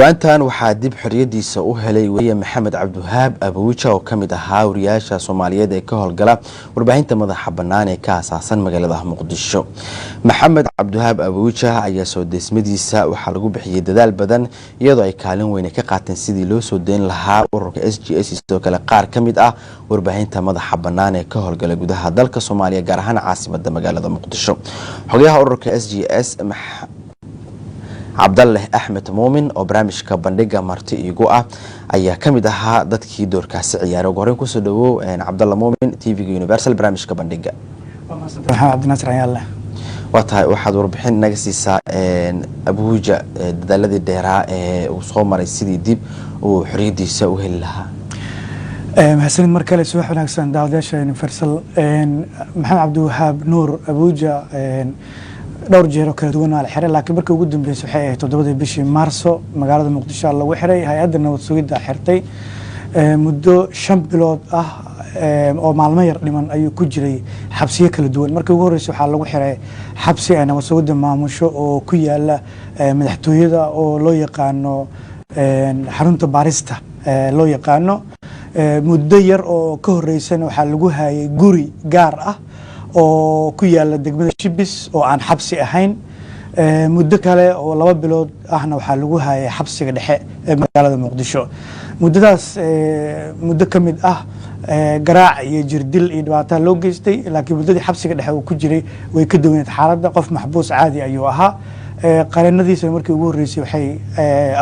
Dhowaantan waxaa dib xoriyadiisa u helay weriye Maxamed Cabdiwahaab Abuuja oo kamid ahaa wariyaasha Soomaaliyeed ee ka howlgala warbaahinta madaxa bannaan ee ka asaasan magaalada Muqdisho. Maxamed Cabdiwahaab Abuuja ayaa soo deysmadiisa waxaa lagu bixiyey dadaal badan, iyadoo ay kaalin weyn ka qaateen sidii loo soo deyn lahaa ururka SJS, sidoo kale qaar ka mid ah warbaahinta madaxa bannaan ee ka howlgala gudaha dalka Soomaaliya, gaar ahaan caasimada magaalada Muqdisho. Xogayaha ururka SJS, Cabdaleh Axmed Muumin, oo barnaamijka Bandhiga marti iigu ah, ayaa kamid ahaa dadkii doorkaasi ciyaaray. Ugu horeyn, kusoo dhawow, Cabdalla Muumin, TV-ga Universal, barnaamijka Bandhiga. Maxamed Cabdinaasir Ayaale. Waa tahay, waxaad warbixin naga siisaa Abuuja dadaaladii dheeraa ee uu soo maray sidii dib uu xoriyadiisa u heli lahaa. Mahadsanid mar kale. Subax wanaagsan, daawadayaasha Universal. Maxamed Cabdiwahaab Nuur Abuuja dhowr jeer oo kala duwan waa la xiray, laakiin markii ugu dambeysay waxay ahayd 7dii bishii Maarso. Magaalada Muqdisho lagu xiray, hay-adda nabad sugidda xirtay. Muddo 5 bilood ah oo maalmo yar dhiman ayuu ku jiray xabsiyo kala duwan. Markii ugu horreysay waxaa lagu xiray xabsi ay nabad sugidda maamusho oo ku yaala madaxtooyada, oo loo yaqaano xarunta baarista loo yaqaano. Muddo yar oo ka horeysana waxaa lagu hayay guri gaar ah oo ku yaala degmada Shibis oo aan xabsi ahayn. Muddo kale oo 2 bilood ahna waxaa lagu hayay xabsiga dhexe ee magaalada Muqdisho. Muddadaas muddo ka mid ah garaac iyo jirdil iyo dhibaataa loo geystay, laakiin muddadii xabsiga dhexe uu ku jiray way ka duwaneed xaaladda. Qof maxbuus caadi ayuu ahaa. Qareenadiisana markii ugu horreysay waxay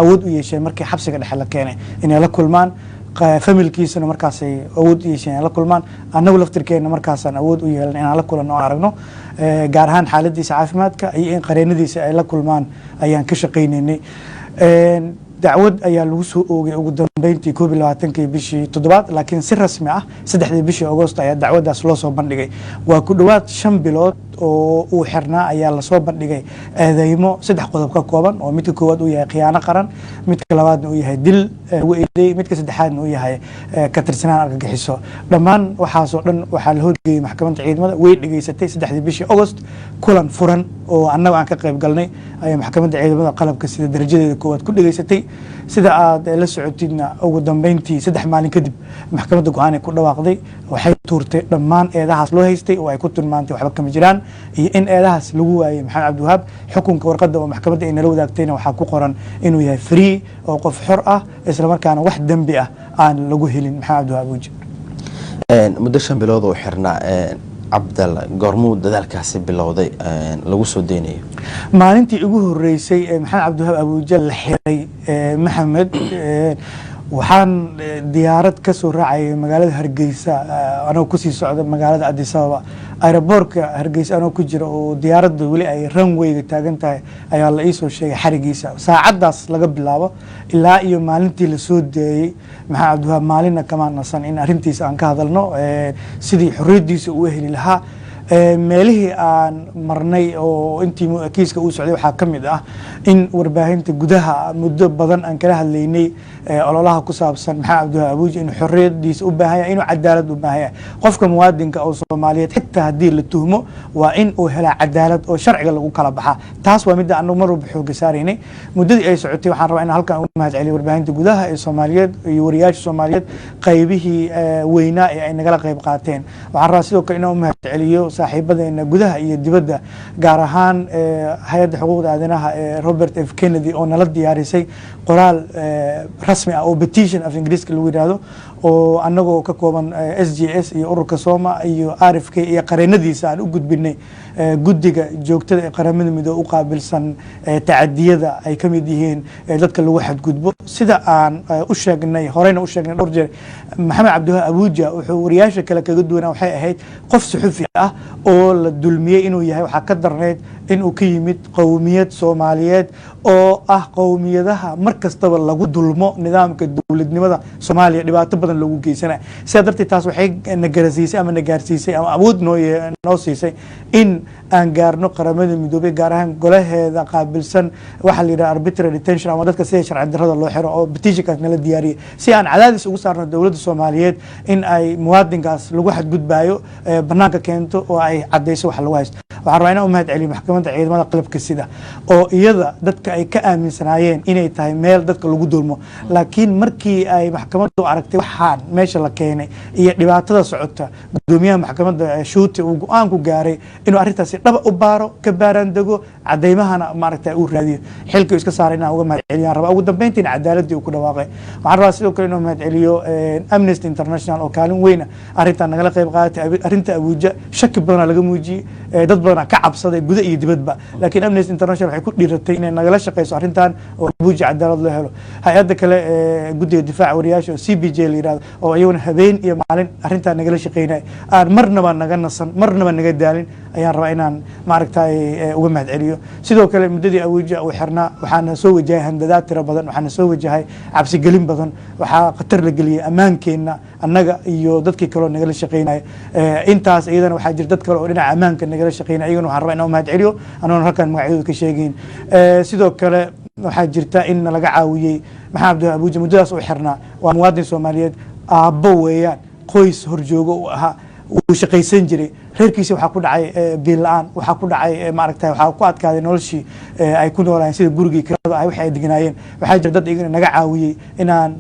awood u yeesheen markii xabsiga dhexe la keenay inay la kulmaan. Familkiisana markaasay awood u yeesheen inay la kulmaan. Annagu laftirkeenna markaasaan awood u yeelan inaan la kulanno oo aragno, gaar ahaan xaaladiisa caafimaadka iyo in qareenadiisa ay la kulmaan ayaan ka shaqaynaynay. Dacwad ayaa lagu soo oogay ugu dambeyntii 21-kii bishii toddobaad, laakiin si rasmi ah 3dii bishii Agosto ayaa dacwaddaas loo soo bandhigay. Waa ku dhowaad 5 bilood oo uu xirnaa ayaa lasoo bandhigay eedeymo saddex qodob ka kooban, oo midka koowaad uu yahay khiyaano qaran, midka labaadna uu yahay dil lagu eedeeyey, midka saddexaadna uu yahay ka tirsanaan argagixiso. Dhammaan waxaasoo dhan waxaa la horgeeyey maxkamadda ciidamada. Way dhegeysatay 3dii bishii Agost. Kulan furan oo annaga aan ka qayb galnay ayaa maxkamadda ciidamada qalabka sida darajadeeda koowaad ku dhegeysatay. Sida aad la socotidna, ugu dambeyntii 3 maalin kadib maxkamadda go-aan ay ku dhawaaqday. Waxay tuurtay dhammaan eedahaas loo haystay oo ay ku tilmaantay waxba kama jiraan iyo in eedahaas lagu waayey Maxamed Cabdiwahaab. Xukunka warqadda oo maxkamadda ay nala wadaagtayna waxaa ku qoran inuu yahay free oo qof xor ah, islamarkaana wax dembi ah aan lagu helin Maxamed Cabdiwahaab Uji. Muddo 5 bilood oo xirnaa, Cabdal, goormuu dadaalkaasi bilowday lagu soo deynayo? Maalintii ugu horeysay ee Maxamed Cabdiwahaab Abuuja la xiray, Maxamed, waxaan diyaarad ka soo raacayay magaalada Hargeysa anoo kusii socda magaalada Addis Ababa. Aeroboortka Hargeysa anoo ku jira oo diyaaradda weli ay runwayga taagan tahay ayaa la iisoo sheegay xarigiisa. Saacaddaas laga bilaabo ilaa iyo maalintii lasoo deeyey Maxamed Cabdiwahaab, maalinna kamaan nasan in arrintiisa aan ka hadalno, sidii xorriyaddiisa uu heli lahaa. Meelihii aan marnay oo intii kiiska uu socday waxaa ka mid ah in warbaahinta gudaha muddo badan aan kala hadlaynay ololaha ku saabsan Maxamed Cabdiwahaab Abuuji inuu xorriyadiisa u baahan yahay, inuu cadaalad u baahan yahay. Qofka muwaadinka oo Soomaaliyeed, xitaa haddii la tuhmo, waa in uu helaa cadaalad oo sharciga lagu kala baxaa. Taas waa midda anagu mar walba xooga saaraynay muddadii ay socotay. Waxaan rabaa in halkan ugu mahad celiyo warbaahinta gudaha ee Soomaaliyeed iyo wariyaasha Soomaaliyeed qaybihii weynaa ee ay nagala qayb qaateen. Waxaan rabaa sidoo kale inaan u mahad celiyo saaxiibadeena gudaha iyo dibadda, gaar ahaan hay-adda xuquuqda aadanaha ee Robert F Kennedy oo nala diyaarisay qoraal rasmi ah oo petition af Ingiriiska lagu yidhaahdo, oo anagoo ka kooban SJS iyo ururka Soma iyo RFK iyo qareenadiisa aan u gudbinay guddiga joogtada ee Qaramada Midoobe u qaabilsan tacadiyada ay ka mid yihiin dadka lagu xadgudbo. Sida aan u sheegnay, horeyna u sheegnay dhowr jeer, Maxamed Cabdiwahaab Abuuja wuxuu wariyaasha kale kaga duwanaa waxay ahayd qof suxufi ah oo la dulmiyey inuu yahay. Waxaa ka darnayd inuu ka yimid qowmiyad Soomaaliyeed oo ah qowmiyadaha mar kastaba lagu dulmo nidaamka dowladnimada Soomaaliya, dhibaato badan loogu geysanaya. Sidaa darteed taas waxay na garasiisay ama na gaarsiisay ama awood noo siisay in Aan gaarno Qaramada Midoobay, gaar ahaan golaheeda qaabilsan waxaa la yidhaha arbitrary detention ama dadka sida sharci darrada loo xiro, oo petitionkaas nala diyaariyay si aan cadaadis ugu saarno dowladda Soomaaliyeed in ay muwaadinkaas lagu xadgudbaayo banaanka keento oo ay cadayso waxa lagu haysto. Waxaan rabaa inaan u mahad celiyo Maxkamadda Ciidamada Qalabka Sida, oo iyada dadka ay ka aaminsanaayeen inay tahay meel dadka lagu dulmo, laakiin markii ay maxkamaddu aragtay waxaan meesha la keenay iyo dhibaatada socota, gudoomiyaha maxkamadda Shuute uu go-aan ku gaaray inuu arrintaasi dhaba u baaro, ka baaraan dego, cadeymahana maaragta uu raadiyo. Xilkii uu iska saaray inaan uga mahad celiyaan rabaa. Ugu dambeyntiina cadaaladii uu ku dhawaaqay. Waxaan rabaa sidoo kale inuu mahad celiyo Amnesty International oo kaalin weyna arrintan nagala qayb qaadatay. Arrinta Abuuja shaki badanaa laga muujiyey, dad badanaa ka cabsaday guda iyo dibadba, laakiin Amnesty International waxay ku dhiiratay inay nagala shaqeyso arrintan oo Abuuja cadaalad loo helo. Hay-adda kale ee guddiga difaaca wariyaasha oo CPJ la yirahdo, oo iyaguna habeen iyo maalin arrintan nagala shaqeynay, aan marnaba naga nasan, marnaba naga daalin, ayaan rabaa inaan maaragtay uga mahad celiyo. Sidoo kale, muddadii Abuuja uu xirnaa waxaana soo wajahay handadaad tiro badan, waxaana soo wajahay cabsigelin badan, waxaa khatar la geliyey ammaankeenna annaga iyo dadkii kaleo nagala shaqeynaya. Intaas iyadana waxaa jira dad kale oo dhinaca ammaanka nagala shaqeynaya, iyagana waxaan rabaa inaan u mahad celiyo anoona halkan magacyadooda ka sheegayn. Sidoo kale waxaa jirta in nalaga caawiyey Maxamed Cabdullahi Abuuja muddadaas uu xirnaa. Waa muwaadin Soomaaliyeed, aabbo weeyaan, qoys horjoogo uu ahaa, wuu shaqaysan jiray. Reerkiisa waxaa ku dhacay biil la-aan, waxaa ku dhacay maaragtay, waxaa ku adkaaday noloshii ay ku noolaayeen, sida gurigii kirada ah, wixii ay degnaayeen. Waxaa jira dad iyaguna naga caawiyey inaan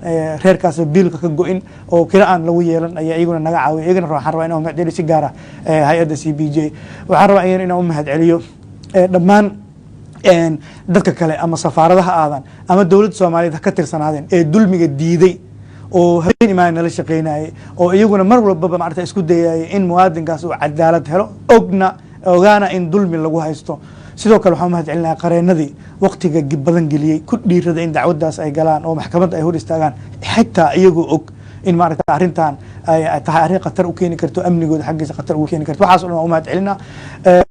reerkaas biilka ka go-in oo kira aan lagu yeelan ayaa iyaguna naga caawiyay. Iyagana waxaan rabaa inaan mahad celiyo, si gaar ah hay-adda CPJ. Waxaan rabaa iyagana inaan u mahad celiyo dhammaan dadka kale, ama safaaradaha aadan ama dowladda Soomaaliyeed ha ka tirsanaadeen, ee dulmiga diiday oo habeen imaan nala shaqeynayay, oo iyaguna mar walbaba maarata isku dayayay in muwaadinkaas uu cadaalad helo, ogna ogaana in dulmi lagu haysto. Sidoo kale waxaan mahad celinayaa qareenadii waqtiga badan geliyey, ku dhiirada in dacwaddaas ay galaan oo maxkamadda ay hor istaagaan, xitaa iyagoo og in maaragta arrintan ay tahay arrin khatar u keeni karto amnigooda, xaggiisa khatar ugu keeni karto. Waxaas o dhan waan u mahad celinaa.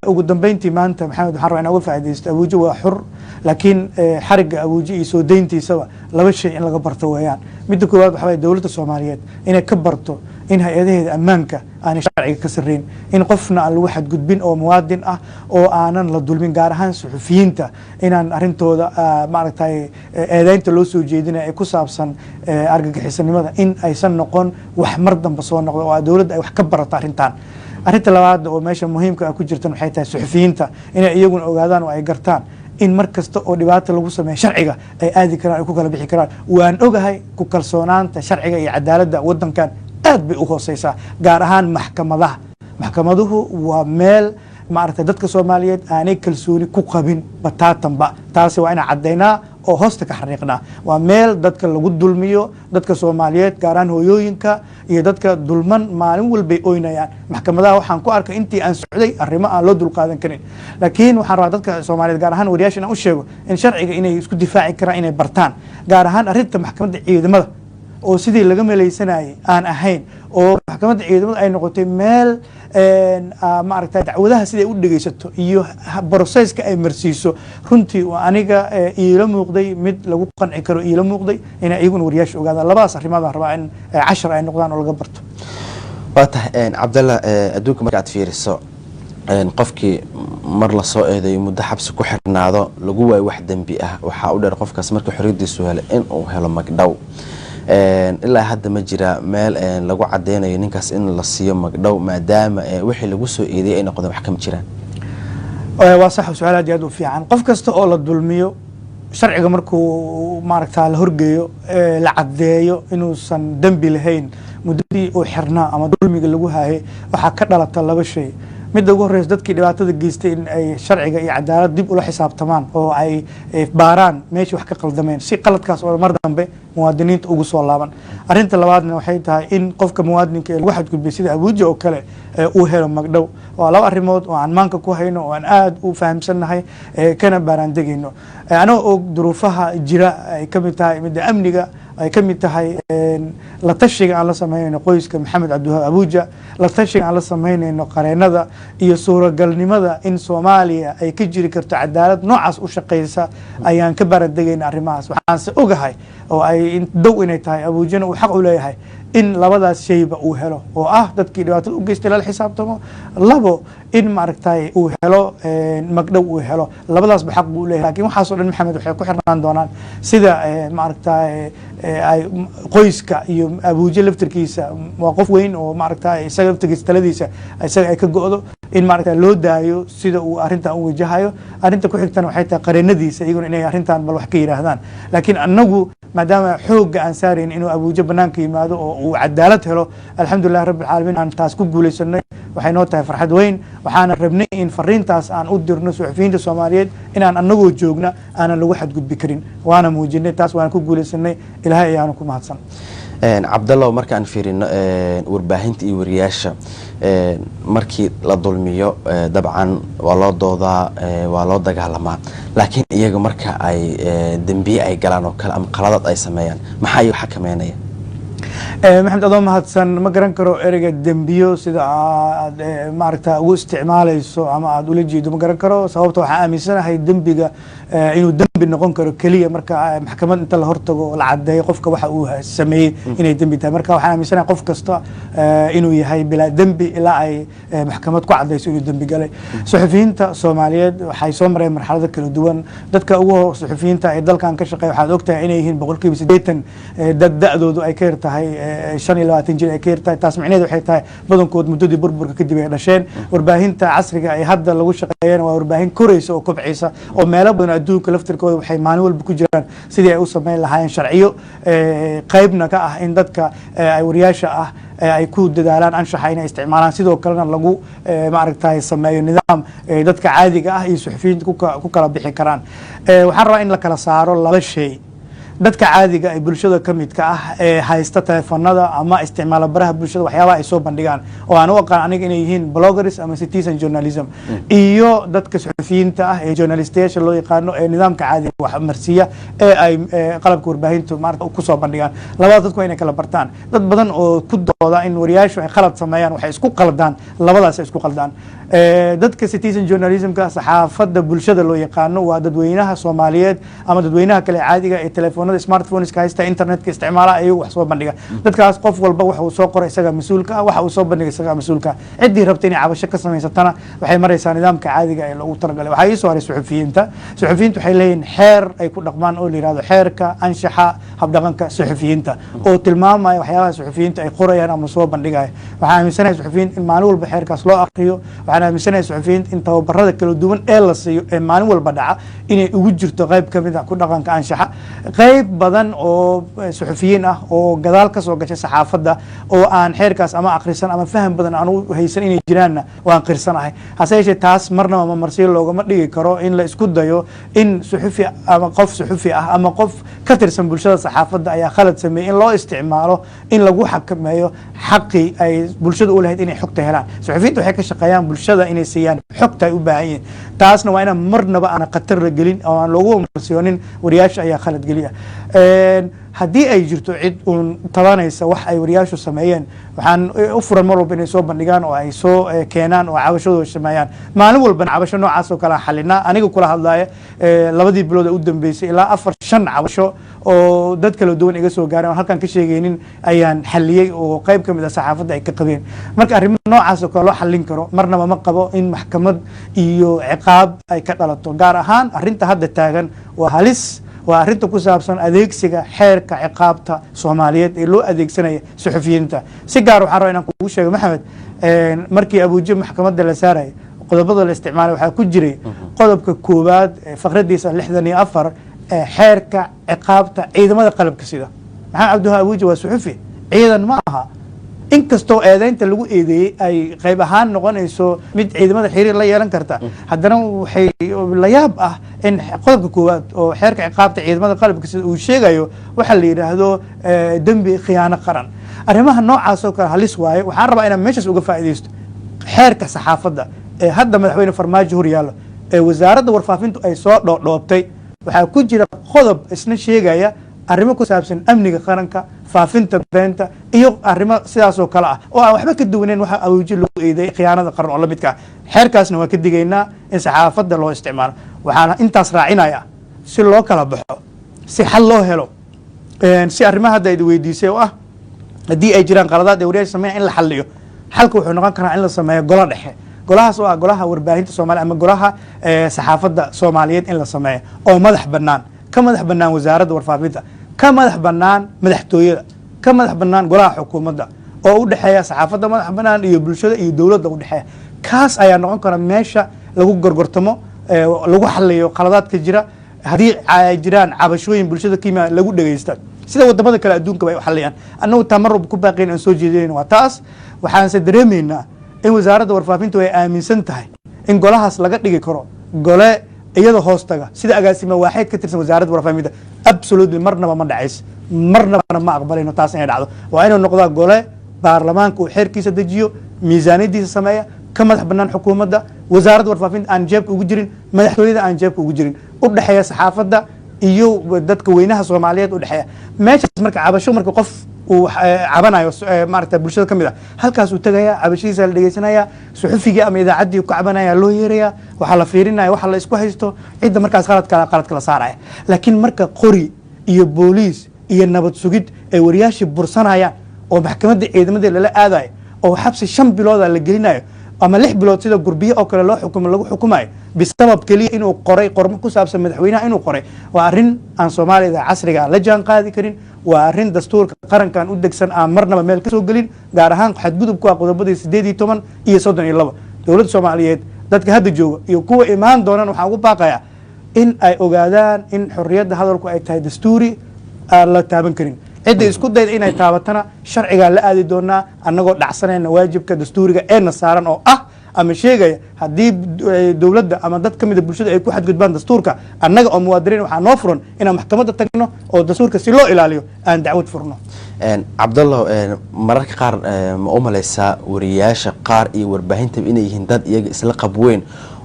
Ugu dambeyntii, maanta Maxamed waxaan rabaa inaan uga faaidaysto. Abuujo waa xur, laakiin xarigga Abuujo iyo soo deyntiisaba laba shay in laga barto weeyaan. Midda koowaad waxa waye dowladda Soomaaliyeed inay ka barto in hay-adaheeda ammaanka aanay sharciga ka sarreyn, in qofna aan lagu xadgudbin oo muwaadin ah oo aanan la dulmin, gaar ahaan suxufiyiinta, inaan arrintooda maaragtay eedeynta loo soo jeedinaya ee ku saabsan argagixisanimada in aysan noqon wax mar damba soo noqdo, oo dowladda ay wax ka barato arrintan. Arrinta labaad oo meesha muhiimka ah ku jirtan waxay tahay suxufiyiinta inay iyaguna ogaadaan oo ay gartaan in mar kasta oo dhibaata lagu sameeyo sharciga ay aadi karaan, ay ku kala bixi karaan. Waan ogahay, ku kalsoonaanta sharciga iyo cadaaladda wadankan aad bay u hooseysaa, gaar ahaan maxkamadaha. Maxkamaduhu waa meel maaragtay dadka Soomaaliyeed aanay kalsooni ku qabin bataatanba. Taasi waa inaan caddaynaa oo hoosta ka xariiqnaa. Waa meel dadka lagu dulmiyo. Dadka Soomaaliyeed, gaar ahaan hooyooyinka iyo dadka dulman, maalin walbay oynayaan. Maxkamadaha waxaan ku arkay intii aan socday arrimo aan loo dulqaadan karin. Laakiin waxaan rabaa dadka Soomaaliyeed, gaar ahaan wariyaasha, inaan u sheego in sharciga inay isku difaaci karaan, inay bartaan, gaar ahaan arrinta maxkamadda ciidamada oo sidii laga malaysanayay aan ahayn, oo maxkamadda ciidamada ay noqotay meel maaragta dacwadaha siday u dhegeysato iyo processka ay marsiiso runtii oo aniga iila muuqday mid lagu qanci karo, iila muuqday inay iyaguna wariyaasha ogaadaan. Labadaas arrimood baan rabaa in cashar ay noqdaan oo laga barto. Waa tahay, Cabdalla. Adduunka marka aad fiiriso, qofkii mar lasoo eedeeyo, muddo xabsi ku xirnaado, lagu waayo wax dembi ah, waxaa u dheer qofkaas marka xorriyadiisu helay in uu helo magdhow. Ilaa hadda ma jira meel lagu cadeynayo ninkaas in la siiyo magdhow, maadaama wixii lagu soo eedeeyay ay noqdeen wax kama jiraan? Waa sax, su-aal aad iyo aad u fiican. Qof kasta oo la dulmiyo, sharciga markuu maaragta la horgeeyo, la caddeeyo inuusan dembi lahayn, muddadii uu xirnaa ama dulmiga lagu haayay waxaa ka dhalata laba shay. Midda ugu horeysa, dadkii dhibaatada geystay in ay sharciga iyo cadaalad dib ula xisaabtamaan oo ay baaraan meeshii wax ka qaldameen, si qaladkaas oo mar dambe muwaadiniinta ugu soo laaban. Arrinta labaadna waxay tahay in qofka muwaadinka ee lagu xadgudbay, sida Abuuja oo kale, uu helo magdhow. Waa laba arrimood oo aan maanka ku hayno oo aan aada u fahamsannahay, kana baaraandegayno, anagoo og duruufaha jira ay ka mid tahay midda amniga, ay ka mid tahay la tashiga aan la sameynayno qoyska Maxamed Cabdiwahaab Abuuja, la tashiga aan la sameynayno qareenada, iyo suuragalnimada in Soomaaliya ay ka jiri karto cadaalad noocaas u shaqeysa, ayaan ka baarandegayna arrimahaas. Waxaanse ogahay Oo ay dow inay tahay, Abuujana uu xaq u leeyahay in labadaas shayba uu helo, oo ah dadkii dhibaatada u geystay lala xisaabtamo, labo, in maaragtay uu helo magdhow uu helo. Labadaasba xaq buu leeyahay. Lakin waxaasoo dhan, Maxamed, waxay ku xirnaan doonaan sida maaragtay ay qoyska iyo Abuuje laftirkiisa. Waa qof weyn oo maaragtay isaga laftirkiisa taladiisa isaga ay ka go'do in maaragtay loo daayo sida uu arrintan u wajahayo. Arrinta ku xigtana waxay tahay qareenadiisa iyaguna inay arrintan bal wax ka yidhaahdaan. Laakiin annagu maadaama xoogga aan saarayn inuu Abuuje banaanka yimaado oo uu cadaalad helo, alxamdulilah rabbi alcaalamiin, aan taas ku guulaysanay, waxay noo tahay farxad weyn. Waxaana rabnay in fariintaas aan u dirno suxufiyiinta Soomaaliyeed inaan annagoo joogna aanan lagu xadgudbi karin. Waana muujinay taas, waana ku guulaysanay. Ilaahay ayaanu ku mahadsan. Cabdallow, markaan fiirino warbaahinta iyo wariyaasha, markii la dulmiyo dabcan waa loo doodaa, waa loo dagaalamaa, laakiin iyaga marka ay dembiye ay galaan oo kale ama qaladaad ay sameeyaan, maxaa iyaga xakameynaya? Maxamed, adoo mahadsan, ma garan karo ereyga dembiyo sida aad maaragta ugu isticmaalayso ama aada ula jeedo, ma garan karo. Sababta waxaan aaminsanahay dembiga inuu dembi noqon karo keliya marka maxkamad inta la hortago la cadeeyo qofka waxa uu sameeyey inay dembi tahay. Marka waxaan aaminsanahay qof kasta inuu yahay bilaa dembi ilaa ay maxkamad ku cadayso inuu dembi galay. Suxufiyiinta Soomaaliyeed waxay soo mareen marxalado kala duwan. Dadka ugu suxufiyiinta ee dalkan ka shaqeeya waxaad ogtahay inay yihiin 80% dad da'doodu ay ka yar tahay 25 jir ay ka yar tahay. Taas micnaheedu waxay tahay badankood muddadii burburka kadib ay dhasheen. Warbaahinta casriga ee hadda lagu shaqeeyana waa warbaahin koraysa oo kobcaysa, oo meelo badan adduunka laftirkooda waxay maalin walba ku jiraan sidii ay u sameyn lahaayeen sharciyo qaybna ka ah in dadka ay wariyaasha ah ay ku dadaalaan anshaxa inay isticmaalaan, sidoo kalena lagu maaragtay sameeyo nidaam dadka caadiga ah iyo suxufiyiinta ku kala bixi karaan. Waxaan rabaa in la kala saaro laba shay: dadka caadiga ee bulshada ka midka ah ee haysta telefoonada ama isticmaala baraha bulshada, waxyaabaha ay soo bandhigaan oo aan u aqaan aniga inay yihiin bloggers ama citizen journalism, iyo dadka suxufiyiinta ah ee journalistayaasha loo yaqaano ee nidaamka caadiga wax marsiiya ee ay qalabka warbaahintu maarata kusoo bandhigaan. Labadaas dadku waa inay kala bartaan. Dad badan oo ku dooda in wariyaashu ay qalad sameeyaan waxay isku qaldaan labadaas ay isku qaldaan. Dadka citizen journalismka, saxaafadda bulshada loo yaqaano, waa dadweynaha Soomaaliyeed ama dadweynaha kale caadiga ee telefoonada smartphoneska haysta, internetka isticmaala, ayagu wax soo bandhiga. Dadkaas qof walba waxa uu soo qoray isagaa mas-uulka ah, waxa uu soo bandhiga isagaa mas-uulka ah. Ciddii rabta inay cabasho ka samaysatana waxay maraysaa nidaamka caadiga ee loogu talagalay. Waxaa ii soo haray suxufiyiinta. Suxufiyiinta waxay leeyihiin xeer ay ku dhaqmaan oo la yihahdo xeerka anshaxa habdhaqanka suxufiyiinta, oo tilmaamaya waxyaabaha suxufiyiinta ay qorayaan ama soo bandhigaya. Waxaan aaminsanahay suxufiyiinta in maalin walba xeerkaas loo akriyo. Waxaan aaminsanahay suxufiyiinta in tababarada kala duwan ee la siiyo ee maalin walba dhaca inay ugu jirto qayb ka mid ah ku dhaqanka anshaxa. Qayb badan oo suxufiyiin ah oo gadaal ka soo gashay saxaafadda oo aan xeerkaas ama akhrisan ama faham badan aan u haysan inay jiraanna waan qirsanahay. Hase yeeshee, taas marnaba marmarsiyo loogama dhigi karo in la isku dayo in suxufi ama qof suxufi ah ama qof ka tirsan bulshada saxaafadda ayaa khalad sameeyey in loo isticmaalo in lagu xakameeyo xaqii ay bulshada u lahayd inay xogta helaan. Suxufiyiinta waxay ka shaqeeyaan bulshada inay siiyaan xogta ay u baahan yihiin. Taasna waa inaan marnaba aana khatar la gelin oo aan loogu marsiyoonin wariyaasha ayaa khalad geliya. Haddii ay jirto cid uun tabanaysa wax ay wariyaashu sameeyeen, waxaan u furan mar walba inay soo bandhigaan oo ay soo keenaan oo cabashadooda sameeyaan. Maalin walbana cabasho noocaas oo kale xalinaa. Aniga kula hadlaaya, 2dii bilood ee u dambeysay ilaa afar shan cabasho oo dad kala duwan iga soo gaareen oo halkan ka sheegaynin ayaan xaliyey, oo qayb ka mid ah saxaafadda ay ka qabeen. Marka arrimo noocaas oo kale loo xalin karo, marnaba ma qabo in maxkamad iyo ciqaab ay ka dhalato. Gaar ahaan arrinta hadda taagan waa halis, waa arrinta ku saabsan adeegsiga xeerka ciqaabta Soomaaliyeed ee loo adeegsanaya suxufiyiinta. Si gaar waxaan rabaa inaan kugu sheego, Maxamed, markii Abuuje maxkamadda la saaraya, qodobada la isticmaalay waxaa ku jiray qodobka koowaad faqradiisa 64 ee xeerka ciqaabta ciidamada qalabka sida. Maxamed Cabdiwahaab Abuuje waa suxufi, ciidan ma aha. Inkastoo eedeynta lagu eedeeyey ay qayb ahaan noqonayso mid ciidamada xiriir la yeelan karta, haddana waxay la yaab ah in qodobka koowaad oo xeerka ciqaabta ciidamada qalabka sida uu sheegayo waxaa la yidhaahdo dembi khiyaano qaran. Arrimaha noocaas oo kale halis waaye. Waxaan rabaa inaan meeshaas uga faa'iidaysto xeerka saxaafadda ee hadda madaxweyne Farmaajo hor yaallo ee wasaaradda warfaafintu ay soo dhoodhoobtay. Waxaa ku jira qodob isna sheegaya arrimo ku saabsan amniga qaranka, faafinta beenta iyo arrimo sidaas oo kale ah oo aan waxba ka duwaneyn waxa Abuuji lagu eedeeyay, khiyaanada qaran oo la midka ah. Xeerkaasna waa ka digaynaa in saxaafadda loo isticmaalo. Waxaana intaas raacinaya, si loo kala baxo, si xal loo helo. Si arrimaha hadda ayd weydiisay oo ah haddii ay jiraan qaladaad ee wariyaasha sameeya in la xaliyo, xalka wuxuu noqon karaa in la sameeyo golo dhexe, golahaas oo ah golaha warbaahinta Soomaaliya ama golaha saxaafadda Soomaaliyeed in la sameeyo, oo madax bannaan, ka madax bannaan Wasaaradda Warfaafinta, ka madax bannaan madaxtooyada, ka madax bannaan golaha xukuumadda, oo u dhexeeya saxaafadda madax bannaan iyo bulshada iyo dowladda u dhexeeya. Kaas ayaa noqon kara meesha lagu gorgortamo, lagu xaliyo qaladaadka jira, haddii ay jiraan cabashooyin bulshada ka yimaada lagu dhegeysta, sida wadamada kale adduunka ay u xaliyaan. Annagu tamarub ku baaqayn aan soo jeedinayn waa taas. Waxaanse dareemaynaa in Wasaaradda Warfaafintu ay aaminsan tahay in golahaas laga dhigi karo gole iyada hoos taga, sida agaasima waaxeed ka tirsan Wasaaradda Warfaafinta. Absolutely, marnaba ma dhacays, marnabana ma aqbalayno taas inay dhacdo. Waa inuu noqdaa gole baarlamaanka uu xeerkiisa dejiyo, miisaaniyadiisa sameeya, ka madax bannaan xukuumadda, Wasaaradda Warfaafinta aan jeebka ugu jirin, madaxtooyada aan jeebka ugu jirin, u dhexeeya saxaafadda iyo dadka weynaha Soomaaliyeed u dhexeeya. Meeshaas marka cabasho, marka qof uu cabanayo, maarata, bulshada ka mid ah, halkaas uu tegaya, cabashadiisa la dhegeysanaya, suxufigii ama idaacaddii ku cabanaya loo yeeraya, waxaa la fiirinaya waxa la isku haysto, cidda markaas qaladka qaladka la saaraya. Laakiin marka qori iyo booliis iyo nabad sugid ay wariyaashii bursanayaan oo maxkamadda ciidamadii lala aadayo oo xabsi 5 bilooda la gelinayo ama 6 bilood, sida Gurbiye oo kale loo xukumo, lagu xukumayo bisabab keliya inuu qoray qormo ku saabsan madaxweynaha inuu qoray, waa arrin aan Soomaalida casriga ah la jaan qaadi karin. Waa arrin dastuurka qarankan u degsan aan marnaba meel ka soo gelin, gaar ahaan xadgudub ku ah qodobadii 18 iyo 32. Dowladda Soomaaliyeed, dadka hadda jooga iyo kuwa imaan doonaan, waxaan ugu baaqayaa in ay ogaadaan in xorriyadda hadalku ay tahay dastuuri aan la taaban karin. Cidda isku dayda inay taabatana sharcigaa la aadi doonaa, annagoo dhacsanayna waajibka dastuuriga eena saaran oo ah ama sheegaya haddii dowladda ama dad ka mida bulshada ay ku xadgudbaan dastuurka, annaga oo muwaadiniin waxaa noo furan inaan maxkamadda tagno oo dastuurka si loo ilaaliyo aan dacwad furno. Cabdallah, mararka qaar ma u malaysaa wariyaasha qaar iyo warbaahinta inay yihiin dad iyaga isla qabweyn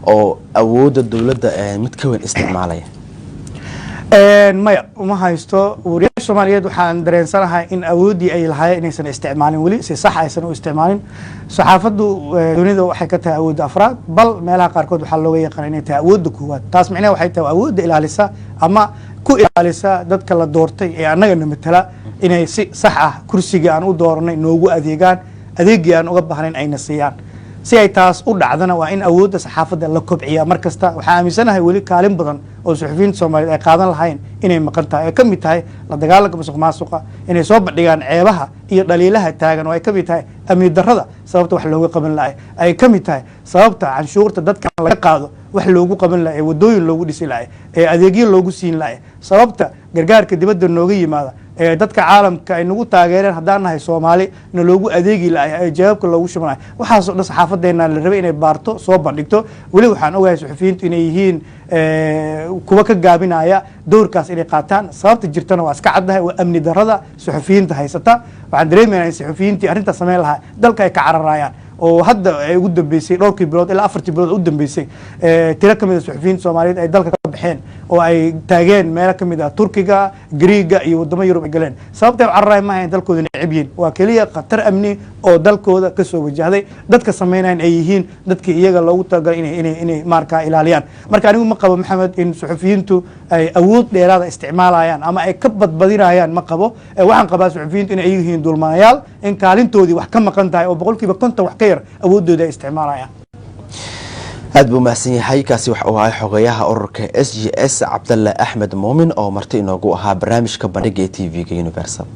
oo awoodda dowladda mid ka weyn isticmaalaya? Maya, uma haysto. Wariyaasha Soomaaliyeed waxaan dareensanahay in awooddii ay lahaayeen inaysan isticmaalin weli, si sax aysan u isticmaalin. Saxaafaddu dunida waxay ka tahay awoodda afraad, bal meelaha qaarkood waxaa looga yaqaan inay tahay awoodda koowaad. Taas micnaha waxay tahay awoodda ilaalisa ama ku ilaalisa dadka la doortay ee annagana matala inay si sax ah kursigii aan u dooranay noogu adeegaan, adeegii aan uga baahnayn ayna siiyaan. Si ay taas u dhacdana waa in awoodda saxaafadda la kobciyaa mar kasta. Waxaa aaminsanahay weli kaalin badan oo suxufiyiinta Soomaaliyeed ay qaadan lahayn inay maqan tahay, ay ka mid tahay la dagaalanka musuq maasuqa, inay soo bandhigaan ceebaha iyo dhaliilaha taagan, oo ay ka mid tahay amni darrada sababta wax looga qaban lahay, ay ka mid tahay sababta canshuurta dadkan laga qaado wax loogu qaban lahay, ee wadooyin loogu dhisi lahay, ee adeegyo loogu siin lahay, sababta gargaarka dibadda nooga yimaada ee dadka caalamka ay nagu taageereen haddaan nahay Soomaali na loogu adeegi lahay, ee jawaabka loogu shubanayo. Waxaasoo dhan saxaafadeena la rabay inay baarto, soo bandhigto. Weli waxaan ogahay suxufiyiintu inay yihiin kuwa ka gaabinaya dowrkaas inay qaataan. Sababta jirtana waa iska caddahay, waa amni darrada suxufiyiinta haysata. Waxaan dareemaynaa in suxufiyiintii arrintaas sameyn lahaa dalka ay ka cararayaan, oo hadda ay ugu dambeysay dhowrkii bilood ilaa 4tii bilood u dambeysay tiro ka mid a suxufiyiinta Soomaaliyeed ay dalka ka baxeen oo ay taageen meelo ka mid ah Turkiga, Griiga iyo wadamo Yurub ay galeen. Sababtay u cararayan maaha in dalkooda neceb yihiin, waa keliya khatar amni oo dalkooda kasoo wajahday, dadka sameynayan ay yihiin dadkii iyaga loogu talagalay inay maarkaa ilaaliyaan. Marka anigu ma qabo, Maxamed, in suxufiyiintu ay awood dheeraada isticmaalayaan ama ay ka badbadinayaan, ma qabo. Waxaan qabaa suxufiyiintu inay iyagu yihiin dulmanayaal, in kaalintoodii wax ka maqan tahay oo 50% wax ka yar awooddooda ay isticmaalayaan. Aad buu mahadsan yahay. Kaasi waxa uu ahay xogeyaha ururka SJS, Cabdalle Axmed Muumin, oo marti inoogu ahaa barnaamijka Bandhiga ee TV-ga Universal.